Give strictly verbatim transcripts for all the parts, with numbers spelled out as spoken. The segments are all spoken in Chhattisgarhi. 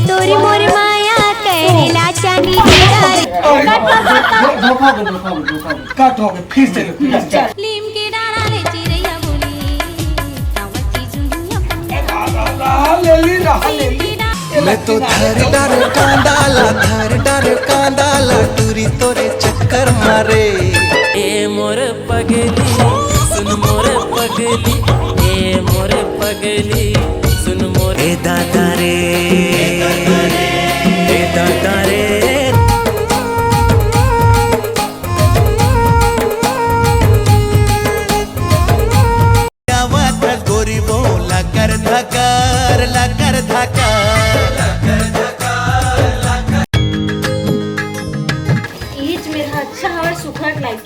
तोरी मोर माया करेला चानी। धोखा हो गया, धोखा हो गया, धोखा हो गया। कट हो गया, फिर से लो, फिर से। लीम के डारा ले चिरैया बोली, कावची जुनिया पंडा। ले ली, रहा ले ली। मैं तो थर डर कांदाला, थर डर कांदाला, टूरी तोरे चक्कर मारे। ए मोर पगली, सुन मोर पगली, ए मोर पगली, सुन मोर। ए दादा रे, ए दादा रे। आवत गोरी बोला कर धकर, लकर धकर। ईच मेरा अच्छा हवे सुखत लाइस।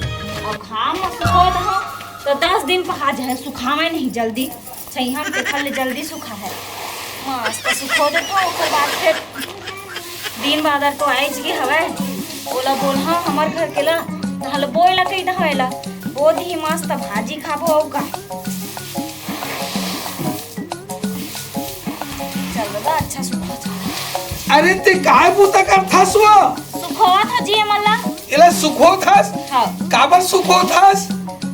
अब घाम म सुखोत हव, त दस दिन पहा जाए, सुखावे नहीं जल्दी। छइहा म तेखर ले जल्दी सुखा है। मस्त सुखो देथव, ओकर बाद फिर दिन बादर तो आइच गे हवय। ओला बोलहा हमर घर के ला, तहां ले बोए ला कही दहा एला। बो दिही मस्त भाजी खाबो अउ का। चल दादा, अच्छा सुखो। अरे ते काय बूता करथस वो? सुखोवत ह जी एमन ला। एला सुखोथस? हाँ। काबर सुखोथस?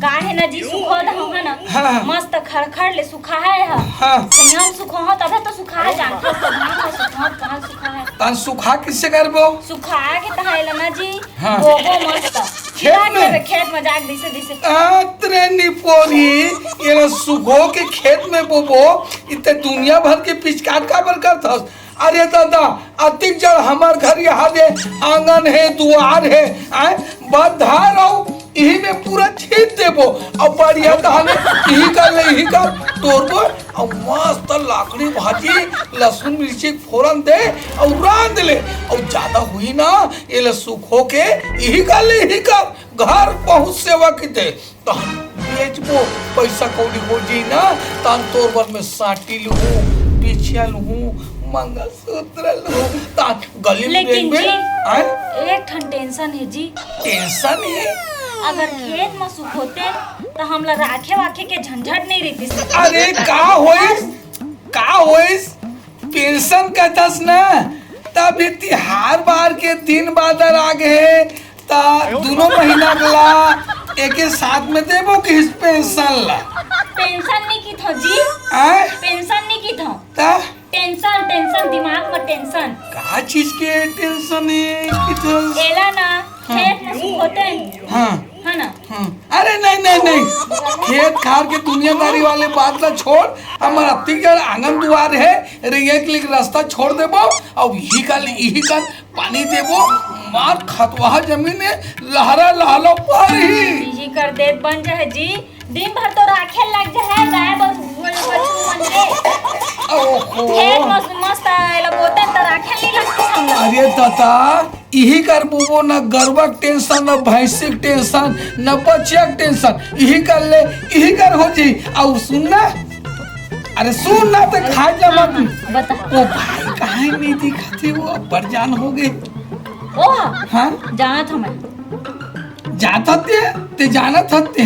का है ना जी, सुखोत हव ना। हाँ। मस्त खड़खड़ ले सुखा है ह। हाँ। संयम सुखो हो तबे तो सुखा है, जानथस तो धान ह सुखोत कहाँ सुखा है। तन सुखा किसे करबो? सुखा के तहा एला ना जी। हाँ। बोबो मस्त। खेत में? खेत में जाके दिसे दिसे। अतरे निपोरी, एला सुखो के खेत में बोबो, इते दुनिया भर के पिचकार काबर करथस? अरे दादा, अतिक जड़ हमर घर यहाँ दे आंगन है, दुआर है, आय, बधार अउ इही में पूरा छीत देबो। अब बढ़िया धान इही कर ले, इही कर तोरबो, अउ मस्त लाकड़ी भाजी, लहसुन मिर्ची के फोरन दे, अउ रांध ले, अउ जादा होही ना, एला सुखो के इही कर ले, इही कर घर पहुँच सेवा की दे। तहन बेचबो, पइसा कौड़ी हो जही ना, तहन तोर बर में साटी लुहूँ, बिछिया लुहूँ, मंगलसूत्र लुहूँ, तहन गली में लेकिन बेचबे। जी, आय? एक ठन tension हे जी। Tension हे? अगर खेत म सुखोते, त हमला राखे वाखे के झंझट नइ रहितिस। अरे, का होइस? का होइस? Tension कहतस ना, तब ये तिहार बार के दिन बादर आ गे हे, त दुनों महीना ला एके साथ में देबो किहिस pension ला। Tension नइ किथव जी। आय? Tension नइ किथव। त? Tension, tension, दिमाग म tension। का चीज के tension हे किथस? एला ना, हाँ। खेत में सुखोते। हाँ। है ना? हाँ। अरे नहीं, नहीं, नहीं। खेत खार के दुनियादारी वाले बात ला छोड़, हमर अतिक जड़ आंगन दुआर हे, रेंगे के लिए रास्ता छोड़ देबो, अउ इही कर, इही कर पानी देबो, मार खतवा जमीन हे, लहरा लहलो पार ही। इही कर देत बन जाए जी, दिन भर तो राखे लग जाए, गाय बस बछरू मन के। ओहो। खेत मस्त, मस्त एला बोते त राखे नहीं लगती हम लोग। अरे दादा, इही कर बोबो, न गरवा के tension, न भैंसी के tension, न बछिया के tension। इही कर ले, इही कर हो जी। अउ सुन ना, अरे सुन ना, ते खा जा मत। हाँ, हाँ, बता। ओ भाई, काहे नहीं दिखाती वो, अब्बड़ जान हो गए। ओ हाँ। हाँ? जानत हंव मैं। जानत हस ते, ते जानत हस ते।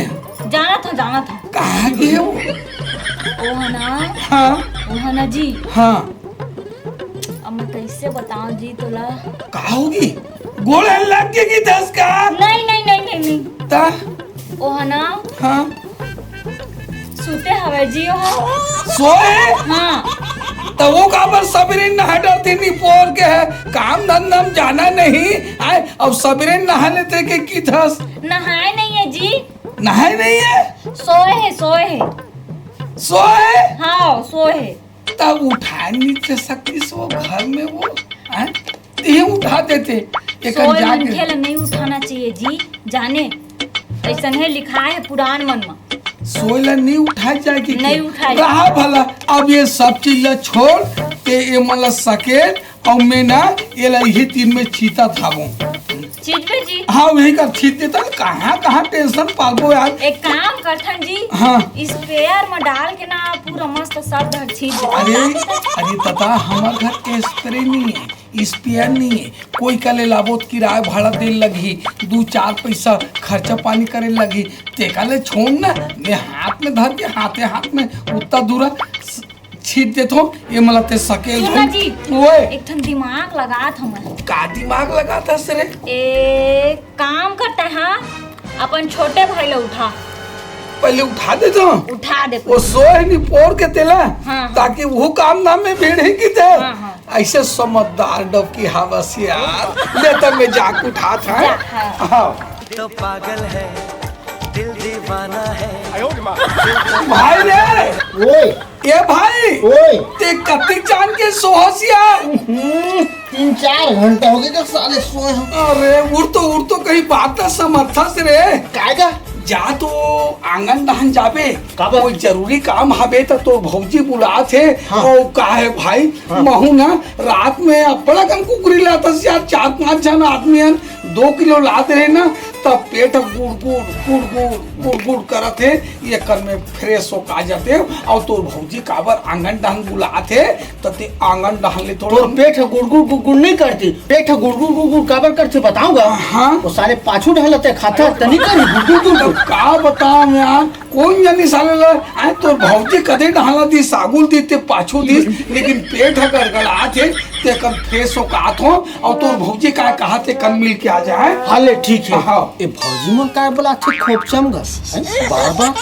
जानत हंव, जानत हंव। कहाँ गे वो? ओ ह ना। हाँ। ओ ह ना जी। हाँ। अब मैं कैसे बताऊं जी तोला? का होगे? गोड़ लग गे कि धस का? नहीं, नहीं, नहीं, नहीं, नहीं। ता? ओ ह ना? हाँ। सुते हवे जी ओ ह। सोए? हाँ। त वो काबर सबेरे नहा डरथे निपोर के हे? काम धंधा म जाना नहीं। आय, अब सबेरे नहा लेथे के किथस? नहाए नहीं है जी। नहाए नहीं है? सोए है, सोए है। सोए? हाँ, सोए है। तब उठाए नहीं सकती सो घर में वो, हैं? ये उठा देते, एक सोए जाके। मनखे ला नहीं उठाना चाहिए जी, जाने। ऐसन है, लिखाए है पुराण मन में। सोए ला नहीं उठाए जाए कि नहीं उठाए। रहा भला, अब ये सब चीज ला छोड़, ते ये मन ला सकेल, अउ मैं ना, ये ला यही दिन में चीता थाबो। चीज में जी? हाँ, वही कर चीत देता, कहाँ, कहाँ tension पालबो यार। एक काम करथन जी, हाँ। Sprayer में डाल के ना पूरा मस्त सब घर छींच देथन। अरे, अरे दादा, हमर घर spray नहीं है, sprayer नहीं है, कोई कले लाबो त किराया भाड़ा दे लगही, दू चार पैसा खर्चा पानी करे लगही, तेका ले छोड़ ना, मैं हाथ में धर के हाथे हाथ में उत्ता दूरा स-, खींच देथो, ये मला ते सकेल सीमा जी, ओए। एक ठन दिमाग लगात हमन। का दिमाग लगात हस रे? ए, काम करता है, अपन छोटे भाई ला उठा। पहले उठा दे तो। उठा दे वो पहले। सोए नहीं पोर के तेला, हाँ, हाँ। ताकि वो काम धाम में भीड़ ही की ते। हाँ, हाँ। ऐसे समझदार डबकी हावस यार। ले तब मैं जाके उठा था। जा, हाँ। हाँ। तो पागल है, दिल दीवाना है। भाई रे। ओए। ए भाई, ओए। ते कतिक जान के सोहस यार? हम्म, तीन चार घंटा हो गया साले सोए हम। अरे, उठ तो, उठ तो, कहीं बात तो समझथस रे। काय का? जा तो आंगन डहन जाबे। काबर? कोई जरूरी काम हबे त तोर भौजी बुलात हे। हाँ। ओ का हे भाई, हाँ। महू ना रात में अब्बड़ अकन कुकरी लाथस यार, चार पांच झन आदमी हन, दो किलो लात रहे ना, तब पेट गुड़गुड़, गुड़गुड़, गुड़गुड़ करत हे। ये कर में फ्रेश होके आ जाते हो, और तोर भौजी काबर आंगन डहन बुलात हे, त ते आंगन डहन ले थोड़ा तोर पेट ह गुड़गुड़ गुड़गुड़ नहीं करती, पेट ह गुड़गुड़ गुड़गुड़ काबर करथे बताऊंगा। हाँ। वो साले पाछू डहन ल ते खाता त नहीं करी गुड़गुड़ गुड़गुड़। तो का बताऊं यार, कोन जनी साले ला, आए तोर भौजी कदे डहन ला दी, सागुल दी ते पाछू दी, लेकिन पेट ह गड़गड़ात हे, ते कर फ्रेश होके आत हो, और तोर भौजी का कहा ते कन मिल के आ जाए। हाँ ले ठीक है। हाँ। ए भौजी मोर काय बुलाथे खोपचम गा? हैं? बार बार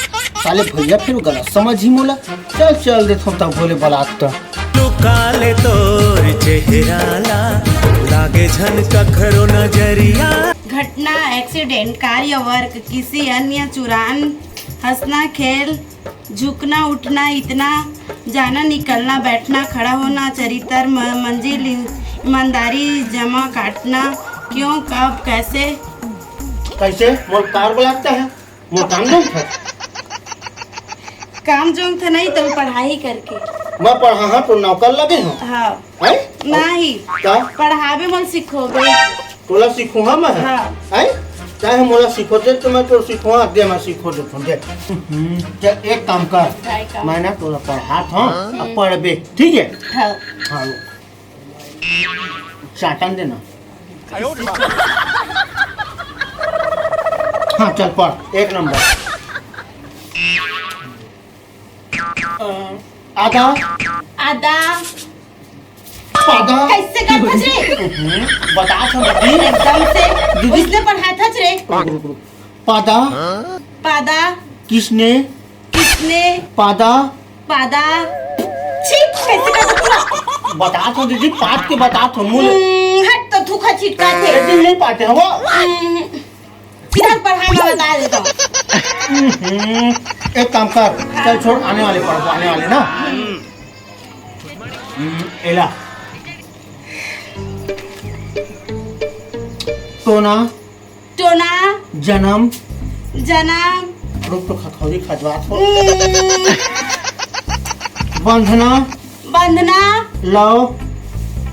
साले भैया फिर गलत समझ ही मोला। चल चल देथो तब भोले बलात त। लुका ले तोर चेहरा ला, लागे झन कखरो नजरिया। घटना, एक्सीडेंट, कार्य, वर्क, किसी अन्य चुरान, हंसना, खेल, झुकना, उठना, इतना, जाना, निकलना, बैठना, खड़ा होना, चरित्र, म-, मंजिल, ईमानदारी, जमा, काटना, क्यों, कब, कैसे। कैसे? मोर कार बुलाता है? मोर काम जोंग था। काम जोंग था नहीं, तुम पढ़ाई करके। मैं पढ़ा हाँ, तो नौकर लगे हूँ। हाँ। हैं? नहीं। का? पढ़ाबे मन सिखोगे। तोला सिखोहा मैं? हाँ। हैं? चाहे मोला सिखो दे तो मैं तोर सिखोहा दे, मैं सिखो देथों दे। हम्म, चल एक काम कर। काय काम? मैं ना तोला पढ़ात हूँ, हाँ। अब पढ़बे, ठीक है? हाँ। हाँ। चाटन देना। हाँ, चल पढ़, एक नंबर। आदा। आदा। पादा। कैसे करथस रे? हम्म, बता तो दीदी। एकदम से दीदी। उसने पढ़ाथस रे। रुक, रुक, रुक। पादा। पादा। किसने? किसने? पादा। पादा। छी, कैसे करथस तू? बता तो दीदी, पाद के बता तो मुल। हम्म, हट तो थूका छिटका थे। एक दिन नहीं पाते हो वो। हम्म। सीधा पढ़ाई में बता देता हूँ। हम्म, एक काम कर, चल छोड़, आने वाले पढ़, आने वाले ना। हम्म, एला। टोना। टोना। जन्म। जन्म। रुक तो खखौरी खजवात हो। हम्म। बंधना। बंधना। Love.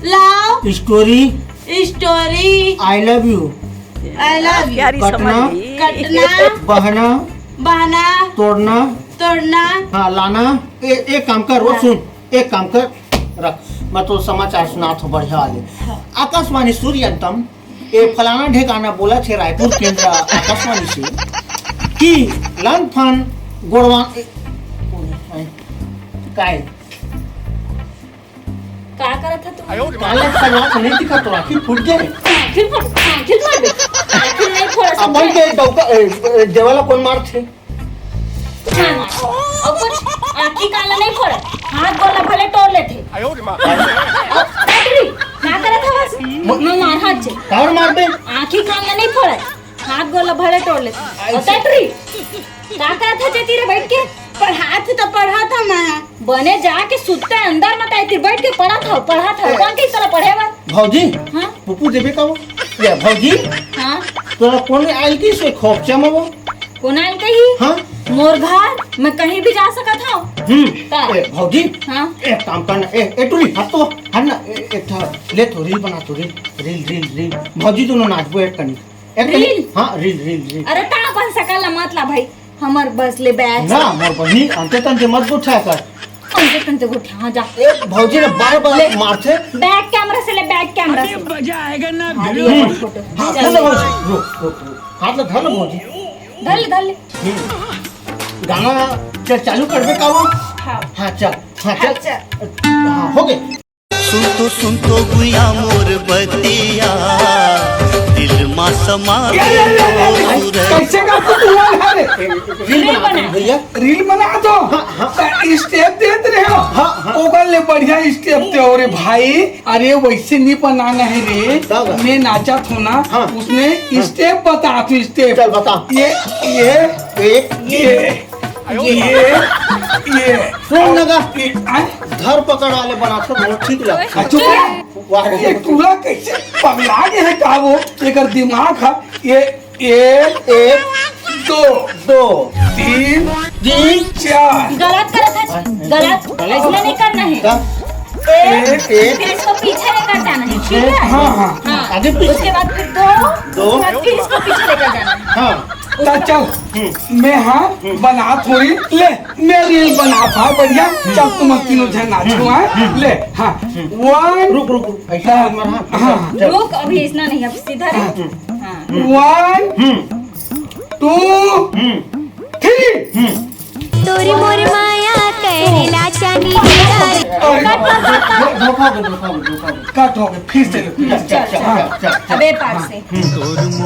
Love. Story. Story. I love you। I love you। प्यारी कटना। समझ गई। कटना। बहना। बहना। तोड़ना। तोड़ना। हाँ, लाना। ए, एक काम कर, वो हाँ। सुन, एक काम कर, रख, मैं तो समाचार सुनात हूँ बढ़िया वाले। हाँ। आकाशवाणी सूर्यंतम, ए फलाना ढेकाना बोलथे रायपुर केंद्र आकाशवाणी से कि लन फन गोड़वा, ए, काय? का करत ह तू? काला सलवार से नहीं दिखा तो आँखी फूट गए। आँखी फूट, आँखी फूट। आँखी नहीं फोड़ अपन सकते। के डौका, ए, ए, देवाला कौन मारथे? हाँ, अउ कुछ आँखी काला नहीं फोड़े, हाथ गोला भले टोर लेथे। अउ टटरी, का करत हवस? म- मैं मार हाथ छे। काबर मारबे? आँखी काला नहीं फोड़े, हाथ गोला भले टोर लेथे। अउ टटरी, का करत ह जेती रे बैठ के? पढ़ात ही तो पढ़ात ह मैं। बने जाके सुत्ते अंदर मत आए, ती बैठ के पढ़त हव, पढ़त हव। कौन कही तोला पढ़े बर? भौजी, हाँ? पुप्पू देबे का वो? ये भौजी, हाँ? तोला कौन आयल की से खोपचा में वो? कोन आयल कही? हाँ? मोर घर, मैं कहीं भी जा सकत हव। हम्म। का? ए, भौजी, हाँ? एक काम करना, ए, ए, टुरी, हट तो, हट ना, ए, एक ठा, ले तो रील बना तो, रील, रील, रील, रील। भौजी दोनों नाचबो एक कनी। एक कनी। रील? हाँ, रील, रील, रील। अरे, ता अपन सकल ला मत ला भाई, हमर बस ले बैग। ना, मोर बहिनी, अंते तंते मत गोठा कर। अंते तंते गोठा, हाँ, जा। ए, भौजी ने बार बार ले। मारथे। बैक कैमरा से ले, बैक कैमरा से। मजा आएगा ना हाँ, भिड़ो। ये फोटो। हाँ, चल। धर ले भौजी, रुक, रुक, रुक। हाथ ले धर ले भौजी। धर ले, धर ले। हम्म। गाना चल, चालू करबे का वो? हाँ। हाँ, चल। हाँ, चल। अच्छा। हाँ, हो गए। सुन तो, सुन तो गुया मोर बतिया, दिल मा समा ये, ये, ये, ये, ये, सुरत। कैसे गाते तू वाला रे? रील बनाते हैं भैया। रील बना दो। हाँ, हाँ। तो स्टेप देते रहे हो। हाँ, हाँ। ओकर ले बढ़िया स्टेप दे हो रे भाई। अरे वैसे नहीं बनाना है रे। मैं नाचा था ना, हाँ। उसने स्टेप बता, तू स्टेप। चल बता। ये, ये, एक, ये, ये, ये। सुन लगा। ये, आ? धर पकड़ वाले बनाथे, बहुत ठीक लगथे। अच्छा, वाह रे। ये टूरा कैसे पगला गया है का वो? एकर दिमाग है। ये एक, एक, दो, दो, तीन, तीन, चार। गलत करत है, गलत। ऐसा नहीं करना है। का? एक, एक, फिर इसको पीछे लेकर जाना है, ठीक है? हाँ, हाँ। हाँ। आगे पीछे। उसके बाद फिर दो, दो। उसके बाद फिर इसको पीछे लेकर जाना है। हाँ। तो चल, मैं हाँ बना थोड़ी ले। मैं रील बना था बढ़िया। चल तुम तीनों जन नाचो, हाँ? ले, हाँ। वन। रुक, रुक, रुक। ऐसा हाँ, मत मार, हाँ। हाँ। चल। रुक, अभी इसना नहीं, अब सीधा रह। हाँ। वन, टू, थ्री। तोरी मोर माया करेला चानी दीदार। अरे, धो-, धोखा हो गया, धोखा हो गया, धोखा हो गया। कट हो गया, फिर से, फिर से। चल, चल, हाँ। चल, चल, चल। अबे पास से।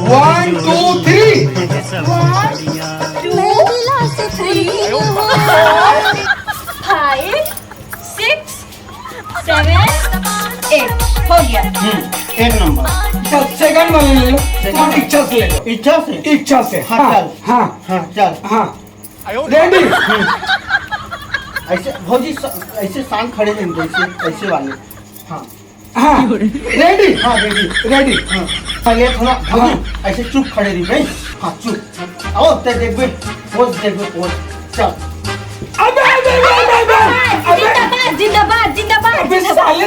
One, two, three. One, two, three, four, five, six, seven, eight। हो गया। हम्म, एक नंबर। चल, सेकंड वाले ले लो। सेकंड। हाँ, इच्छा से ले लो। इच्छा से? इच्छा से। हाँ, हाँ, चल। हाँ। हाँ, चल। हाँ। रेडी? हम्म। ऐसे, भौजी, स-, ऐसे शांत खड़े नहीं, ऐसे, ऐसे वाले। हाँ। हाँ, रेडी? हाँ, रेडी। रेडी। हाँ। पहले थोड़ा, हाँ। भौजी, ऐसे चुप खड़े रही भाई। हाँ, चुप। आओ, ते देखबे, पोज देखबे, पोज। चल। अबे, अबे, अबे, अबे, अबे, अबे। जिंदाबाद, जिंदाबाद, जिंदाबाद, अबे जिंदाबाद। साले,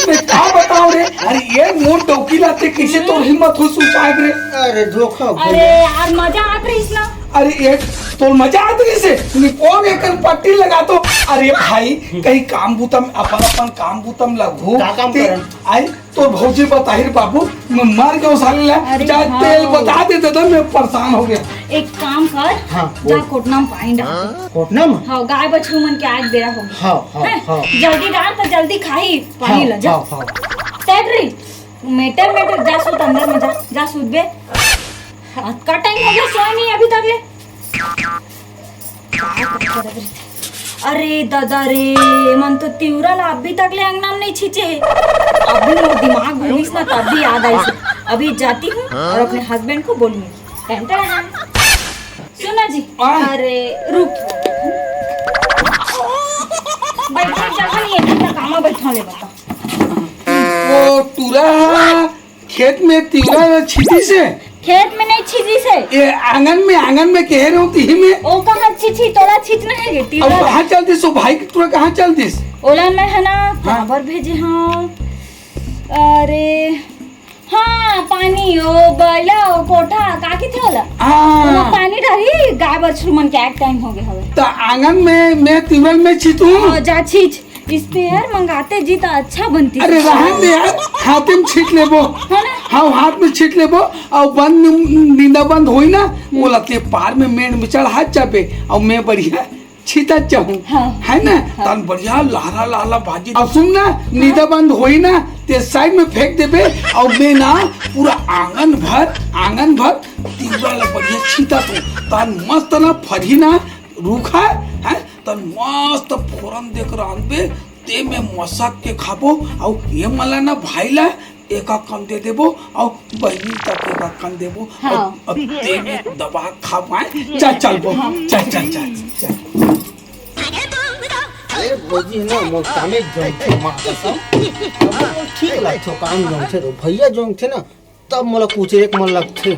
मैं का बताऊं रे? अरे, ये मोर डौकी लाते कैसे तोर हिम्मत हो सोचा रे? अरे, धोखा हो अरे गया। यार, मजा आत रहीस ना। अरे, ये तोर मजा आत रहीस से? निपोर एकर पट्टी लगा तो। अरे भाई, कहीं काम बूता में, अपन, अपन काम बूता में लगू। का काम ते करन? आई, तोर भौजी बताही रे बाबू, मैं मर गया साले ला। अरे चाहे हाँ। तेल बता देते तो मैं परेशान हो गया। एक काम कर, हाँ, जा बोल। कोटना में पानी डाल दे। कोटना में? हाँ, गाय बछरू मन के आए के बेरा हो गया। हाँ, हाँ, हैं? हाँ। जल्दी डाल तो जल्दी खाही पानी हाँ, ला, जा। हाँ, हाँ। सेट रही। मेटर, मेटर, जा सूत अंदर में, जा, जा सूत बे। अतका टाइम हो गया, सोए नहीं अभी तक ले। अरे दादा रे, मन तो तिवरा ला अभी तक ले अंगना में नहीं छींचे हे। अभी मोर दिमाग घूमिस ना, तभी याद आइस। अभी जाती हूँ और अपने हस्बैंड को बोलूंगी। टन टन। सुना जी, आ? अरे रुक, बैठे जगह नहीं है, कितना कामा बैठा ले बता। वो टूरा खेत में तिवरा छींचिस हे? खेत में नहीं छींचिस हे। ये आंगन में, आंगन में कह रहे हो तिही में। ओ कहाँ छींची, तोला छींचना है रे, अब तिवरा। कहाँ चल दिस? ओ भाई के टूरा कहाँ चल दिस? ओला मैं है ना, हाँ। काबर भेजे हूँ। अरे, हाँ, पानी, ओ बला, ओ कोठा, का कहिथे ओला? हाँ। ओमा पानी डाली, गाय बछरू मन के एक टाइम हो गया हवे। त आंगन में, मैं तिवरा में छींचू। हाँ, जा छींच। स्प्रेयर मंगाते जी त अच्छा बनती। अरे रहन दे यार, हाथे में छींट लेबो। है ना? हाँ, हाथ में छींट लेबो। अउ बंद, निंदा बंद होई ना, हम्म। ओला ते पार में मेड़ में चढ़ा जाबे, अउ मैं बढ़िया छींचत जाहूँ। हाँ। है ना? हाँ। तन बढ़िया लहरा लहरा बाजी। अब सुन ना, हाँ। निंदा बंद होई ना, ते साइड में फेंक देबे, अउ मैं ना पूरा आंगन भर, आंगन भर तिवरा ला बढ़िया छींचत हूँ। तन मस्त ना फरही ना रूखा, हैं? तन मस्त फोरन देके रांधबे, ते में मसक के खाबो, अउ ये मन ला ना भाई ला एक कन दे देबो, अउ बहिनी तक एक कन देबो, हाँ। अउ, अउ ते में दबा के खाबो, हैं? चल, चल बो, हाँ। चल, चल, चल, चल। अरे भौजी ना, मोर कामे जमथे, माँ कसम। ठीक लगथे, काम जमथे रो, भैया जमथे ना, तब मोला कुछ एक मन लगथे।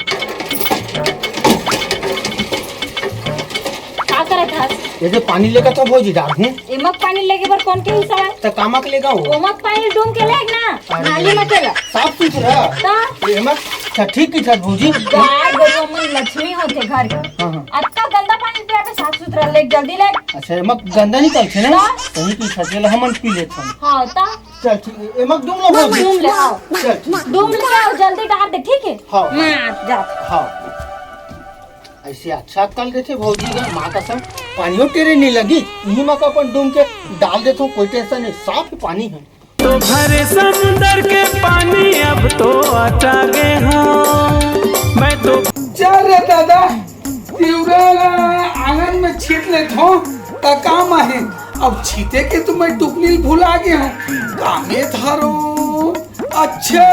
का करत हस? ये जे पानी लेके तो भौजी डारहूँ। एमक पानी लेके बर कोन के हिस्सा है? त कामक लेगा हो? ओमक पानी डूम के लेग ना, अरे। नाली में के ला। साफ सुथरा। त? एमक, अच्छा, ठीक कहिथस भौजी। गाय गरुवा मन लक्ष्मी होथे घर के। हाँ, हाँ। अतका गंदा पानी पियाबे, साफ सुथरा लेग, जल्दी लेग। अच्छा, एमक गंदा निकलथे ना? त? सही कहिथस, चल हमन पी लेथन। हाँ, त? चल ठीक है, एमक डूम लो भौजी। डूम ले, हाँ। चल ठीक। डूम ले आओ, जल्दी डार दे, ठीक है? हाँ। मैं आ जात। हाँ। अइसे अच्छा अक्कल देथे भौजी ला, माँ कसम, पानियो टेरे नइ लगी, इही मा का अपन डूम के डाल देथों, कोई tension नइ, साफ पानी हे। तो भरे समुंदर के पानी अब तो अटा गे हंव मैं तो। चल रे दादा, तिवरा ला आंगन में छीत लेथों, त काम आहे। अब छीते के तो मैं टुकनी भुला गे हंव, कामे धरों। अच्छा,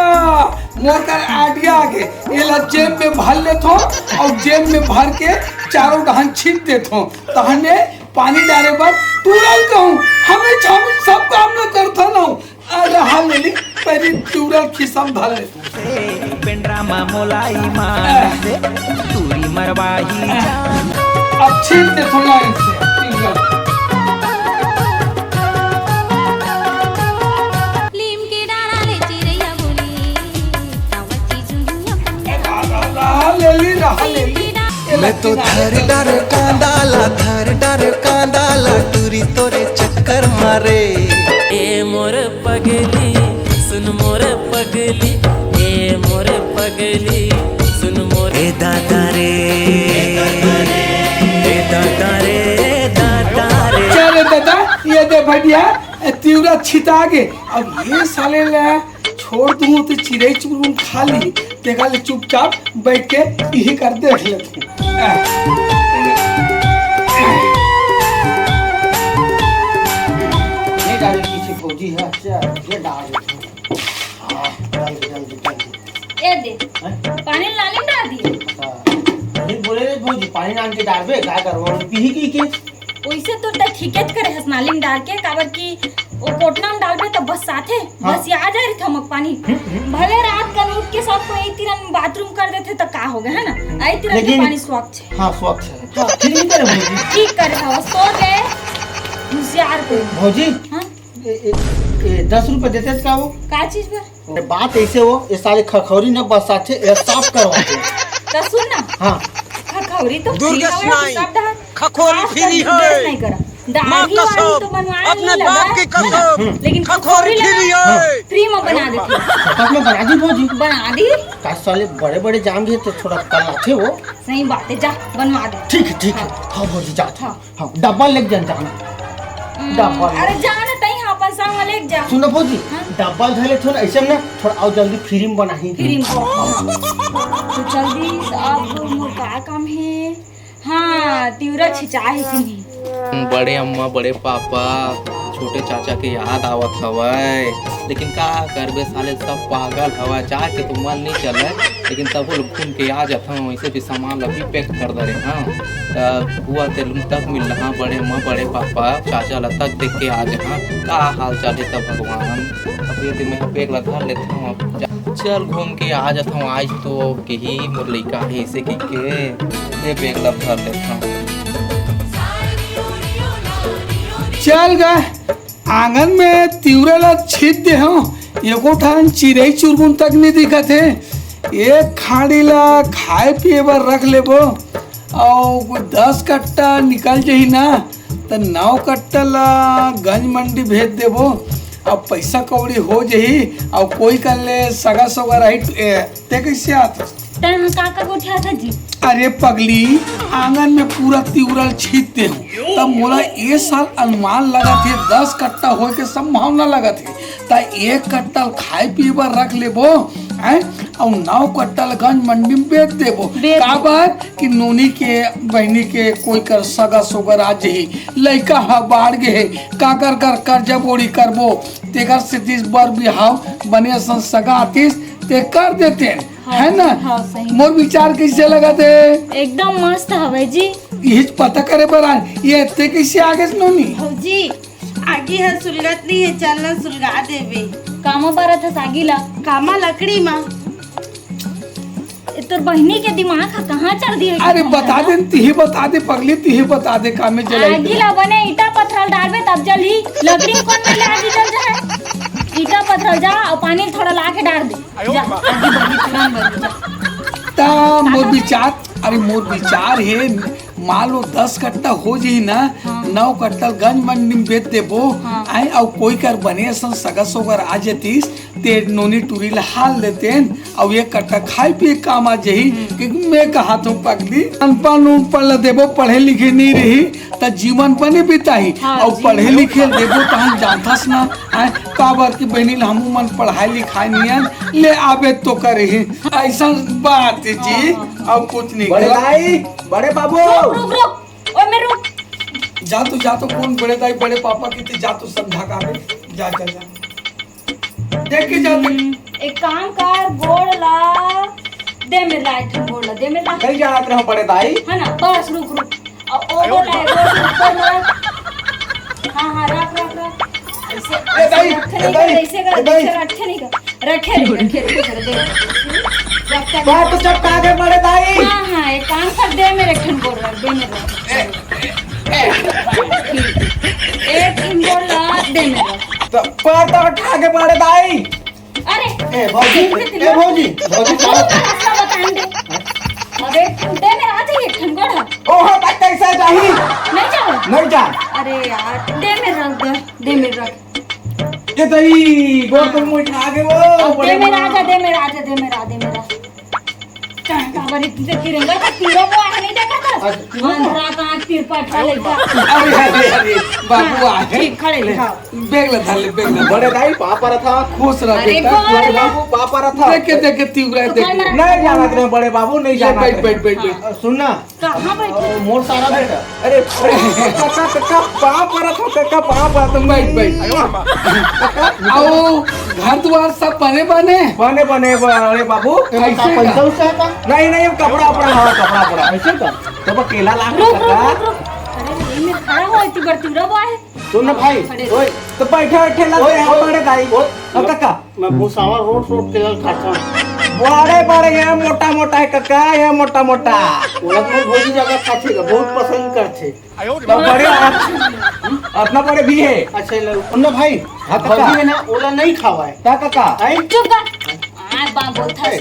मोर कर idea आगे, एला जेब में भर लेथों अउ जेब में भर के चारों डहन छीत देथों, तहने पानी डारे बर टूरा ल कहूं। हमें छामी सब काम न करथन। अउ रहा लेली, पहली टूरा ल खिसम धर लेथों। पेंडरा मा मोलाई मा से टूरी मरवाही जान। अब छीत देथों लाइन से, टूरा। लीम के डारा ले चिरैया बोली, कावची झुनिया पंडा। रहा लेली, रहा लेली। मैं तो थर डर कांदा ला, थर डर कांदा ला, टूरी तोरे चक्कर मारे। ए मोर पगली, सुन मोर पगली, ए मोर पगली, सुन मोर। ए दादा रे, ए दादा रे, दादा रे। चल रे दादा, ये दे भैया, ए तिवरा छिता गे। अब ये साले ला छोड़ दूं तो चिरई चुरुंग खा ली, तेका ले चुपचाप बैठ के इही कर देख लेथों। नहीं डाले पीछे भौजी है, अच्छा, ये डाल देथों। हाँ, डाल दे, डाल दे, डाल दे। ए दे, हैं? पानी नाली में डाल दिए। हाँ। नहीं बोले रे भौजी, पानी नाम के डालबे, का करबो, पीही की के? ओइसे तो तैं ठीके करे हस नाली में डाल के, काबर कि ओ कोटना में डालबे त बस आथे, हाँ। बस ये आ जाए रहिथे हमक पानी। हम्म, हम्म। भले रात कन उठ के सब कोई एक तिरन बाथरूम कर देथे त का हो गए, है ना? आई तिरन के लेकिन पानी स्वच्छ है। हाँ, स्वच्छ है। हाँ। ठीक नहीं करे भौजी। ठीक करे हवस, तो ले होशियार को। भौजी, हाँ? ए, ए, ए, दस रुपये देते का वो? का चीज बर? अरे बात ऐसे हो, ये साले खखौरी न बसाथे, ये साफ करवाथे। तो सुन ना। हाँ। खखौरी तो दुर्गा free हवे, सुनाई। सब डहर। खखौरी खास free कर है। नहीं करा। दाढ़ी माँ वाली कसम, तो बनवाए अपने नहीं बाप लगा। की कसम, हम्म। लेकिन खखौरी खखौरी free लगा, है। Free में बना देती। सच में बना दी भौजी? बना दी। का साले बड़े बड़े जाम भी तो थोड़ा कल आथे वो। सही बात है, जा बनवा दे। ठीक है, ठीक है। हाँ। हाँ भौजी, जा। हाँ। हाँ, डब्बा लेके जान, जाना। हम्म, डब्बा ले। अरे जा ना, तई हाँ, अपन संग में लेके जा। सुन ना भौजी, हाँ? डब्बा धर ले थोड़ा, ऐसे में ना, थोड़ा आओ जल्दी free में बनाही। Free में। हाँ। तो जल्दी, अब मोर का काम है? हाँ, तिवरा छिंचा है कि नहीं? बड़े अम्मा, बड़े पापा, छोटे चाचा के याद आवत हवय, लेकिन का करबे साले, सब पागल हवय, जाके तो मन नहीं चले, लेकिन तभो ले घूम के आ जाथन, वैसे भी सामान ला भी pack कर दे रहे हंव। त बुआ तेल तक मिल रहा, बड़े माँ, बड़े पापा, चाचा ला तक देख के आ जहाँ। का हाल चाल है तब भगवान? अब ये दिन में bag ला धर लेते हंव। अब जा-, चल घूम के आ जाता हूँ आज तो, कही मोर लइका है इसे कह के, ये bag ला धर लेता हूँ। चल गा। आंगन में तिवरा ला छीत दे हंव, एको ठन चिरई चुरगुन तक नइ दिखत हे। एक खाड़ी ला खाए पिए बर रख लेबो, अउ दस कट्टा निकल जही ना, त नौ कट्टा ला गंज मंडी भेज देबो। अब पैसा कौड़ी हो जही, अउ कोई कर ले सगा सोगा रही, ए, ते कैसे आत? तैं ह का का गोठियाथस जी? अरे पगली, आंगन में पूरा तिवरा ल छीत दे हंव, तब मोला ए साल अनुमान लगत हे, दस कट्टा होए के संभावना लगत हे, त एक कट्टा ल खाए पिए बर रख लेबो, हैं? अउ नौ कट्टा ल गंज मंडी में बेच देबो। बेच देबो। काबर कि नोनी के, बहिनी के कोई कर सगा सोगर आ जही, लइका ह बाढ़ गे हे, काकर कर कर्जा बोड़ी करबो, तेकर सेती बर बिहाव बने असन सगा आतिस, ते कर देतेन। हाँ, है ना? हाँ, सही। मोर विचार कैसे लगत हे? एकदम मस्त हवे जी। इहिच पता करे बर आन। ये ते कैसे आगे नोनी? भौजी, आगी ह सुलगत नहीं है, चल ना सुलगा देबे। कामा बरत हस आगी ला? कामा लकड़ी मा। ए, तोर बहिनी के दिमाग ह कहाँ चल दिए? अरे बता दे, तिही बता दे पगली, तिही बता दे, कामे जलाई आगी ला बने ईटा पत्थर डालबे तब जलही। लकड़ी कोन में ले आगी जल जाए? ईटा पत्थर जा अउ पानी थोड़ा ला के डाल दे। जा, अभी, अभी तुरंत बन जा। ता मोर विचार, अरे मोर विचार हे, मान लो दस कट्टा हो जही ना, हाँ। नौ कट्टा गंज मंडी में बेच देबो, हाँ। आए, अउ कोई कर बने असन सगा सोगर आ जतिस, ते नोनी टूरी ला हाल देतेन, अउ एक कट्टा खाए पिए काम आ जाही। कि मैं कहा तो पगली, अनपढ़ उनपढ़ ला देबो, पढ़े लिखे नहीं रही, त जीवन बने बिताही। हाँ अउ जी। पढ़े लिखे देबो, तहन जानथस ना, आय, काबर की बहिनी ला हमू मन पढ़ाई लिखाई नियन ले आबे तो करही। ऐसा बात जी, हाँ। अउ कुछ नहीं। बड़े दाई, बड़े बाबू। रुक, रुक, रुक। ओए, मैं रुक। जा तो, जा तो, कौन बड़े दाई, बड़े पापा की ते जा तो समझा का बे। जा, जा, जा। देख के जा, देख। हम्म, एक काम कर, गोड़ ला, दे मेरे ला, एक ठन गोड़ ला, दे मेरे ला। नहीं जानत रहो बड़े दाई। है ना, बस रुक, रुक। अब ओ गोड़ ला, एक गोड़ ऊपर में रख। हाँ, हाँ, रख, रख, रख। ऐसे, ए दाई, ऐसे रखे ए नहीं दाई, कर, ऐसे कर, ए दाई। ऐसे रखे नहीं कर। रखे नहीं, रखे नहीं कर, दे। रख कर। बात तो चपका दे बड़े दाई। हाँ, हाँ, एक काम कर, दे मेरे एक ठन गोड़ ला, दे मेरे ला। ए, ए, एक ठन गोड़ ला, दे मेरे ला। तो पैर तो उठा के बड़े दाई। अरे, ए, भौजी, देख ले ए, भौजी, भौजी, तू का रास्ता बताएं दे। अबे, दे मेरा, आ जाइए, ठंगोड़ है। ओहो, तक कैसे जाही? नहीं जाओ? नहीं जा। अरे यार, दे मेरा रख दे, दे मेरा रख। ये तो ही, गोड़ तो मुंह उठा के वो, अब बड़े दे मेरा, माँ। आ जा, दे मेरा, आ जा, दे मेरा, दे मेरा। काबर इतने तिरंगा का तीरों को आने देखा था? अच्छा, तीरों को? अंधरा का तीर पर खा ले जा। अरे, अरे, अरे, बाबू हाँ, आ गए। ठीक, खड़े ले, हाँ। बैग ला धर ले, बैग ला धर। बड़े दाई, पाँव परत हँव। खुश रह अरे बेटा। बड़े बाबू, पाँव परत हँव। देख के, देख के, तिवरा है, देख के। नहीं जाना तेरे बड़े बाबू, नहीं जाना बैठ, तेरे। बैठ, बैठ, बैठ। हाँ, सुन ना। कहाँ बैठे? अ, मोर सारा बेटा। अरे, अरे, कक्का, कक्का, पाँव परत हँव, कक्का, पाँव परत हँव। बैठ, बैठ। कक्का। आओ, घर द्वार सब बने, बने? बने, बने, बड़े बाबू। कैसे पैसा का? उसा है का? नहीं, नहीं, कपड़ा, कपड़ा, हाँ, कपड़ा, कपड़ा। ऐसे का? तो वो केला ला रुक, रुक, कक्का। रुक, रुक। अरे, ये में खड़ा हो, इतनी बड़ी तिवरा वो है। सुन ना भाई, खड़े ओए, तो बैठे, बैठे लगे ओए, हैं ओए, बड़े दाई। ओए, अब कक्का। मैं भूसावा रोट रोट के लल खाता हूँ। बड़े बड़े, ये मोटा मोटा है कक्का, ये मोटा मोटा। वो अपने भौजी जगह खाथे का, बहुत पसंद करथे। तो बड़े आप-, अपना बड़े भी है। अच्छा, ले, सुन ना भाई, हाँ, कक्का। भौजी है ना, ओला नहीं खावा है। का कक्का? आई? चुप कर। आ, बा, बोलता है।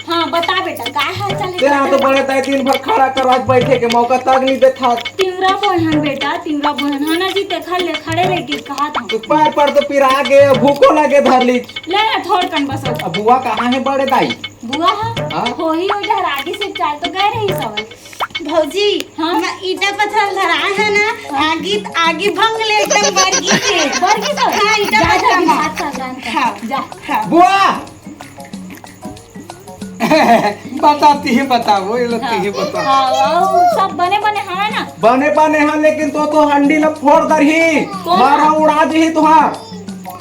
हाँ, बता बेटा, का हाल चाल है तेरा तो बेटा? बड़े दाई दिन भर खड़ा कर, आज बैठे के मौका तक नहीं देता। तिवरा बोहन बेटा, तिवरा बोहन, हाँ ना जी, ते खा ले, खड़े रह के कहा था। तो पैर पर तो पिरा गे, भूखो लगे धर ली। ले ना, थोड़ कन बस। अब बुआ कहाँ है बड़े दाई? बुआ है? हाँ? हो ही हो जा, रागी से चाय तो गए रही सवाल। भौजी, हाँ? मैं ईटा पत्थर धरा है ना, हाँ। आगी, आगी भंग ले एकदम बरगी से। बरगी से? हाँ, ईटा जा, जा, पत्थर जा, में। हाथ साफ, हाथ साफ। हाँ, जा। हाँ। बुआ! बताती है, बताओ, ये लगती है, हाँ। बताओ। हाँ, वाह, सब बने बने हवे ना? बने बने हैं, लेकिन तो, तो हंडी ला फोड़ दरही। कौन? मारा उड़ा दी तुहार।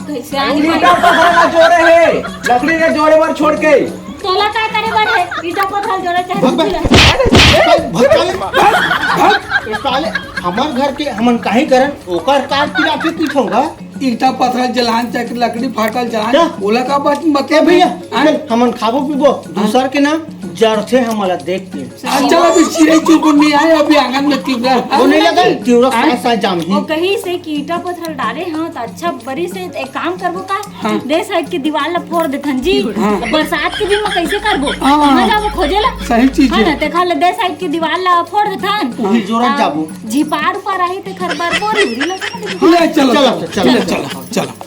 कैसे आगे ईटा पत्थर ला जोड़े हे, लकड़ी ला जोड़े बर छोड़ के। तोला का करे बर हे? ईटा पत्थर जोड़े चाहे भाग, भाग। कुछ भी। अरे, ए, भाग, भाग, भाग। ए, साले, हमर घर के हमन काहे करन? ओकर कार पिराथे पीछोंगा। ईटा पत्थर जलान, चाहे लकड़ी फाटल जलान, क्या? ओला का बात बते भैया, हैं? हमन खाबो पीबो, हाँ। दूसर के ना जरथे हमला देख के। अच्छा, अभी चिड़ै चुरपुर नहीं आए, अभी आंगन में तिवरा। वो नहीं लगा, तिवरा हाँ? साथ साथ जाम ही। वो कहीं से कि ईटा पत्थर डाले, हाँ, तो अच्छा बरी से एक काम करबो का? हाँ। दे साइड के दीवार ला फोड़ देथन जी। हाँ। बरसात के दिन में कैसे करबो? हाँ, हाँ। कहाँ जाबो खोजे ला? सही चीज हाँ है। ना, ते खा ले दे साइड के दीवार ला फोड़ देथन। वही जोरत आ, जाबो। झिपार उपार आही ते खर बर बोरी उरी ला। ले, चलो, चलो, चलो, चलो, चलो, चलो, चलो।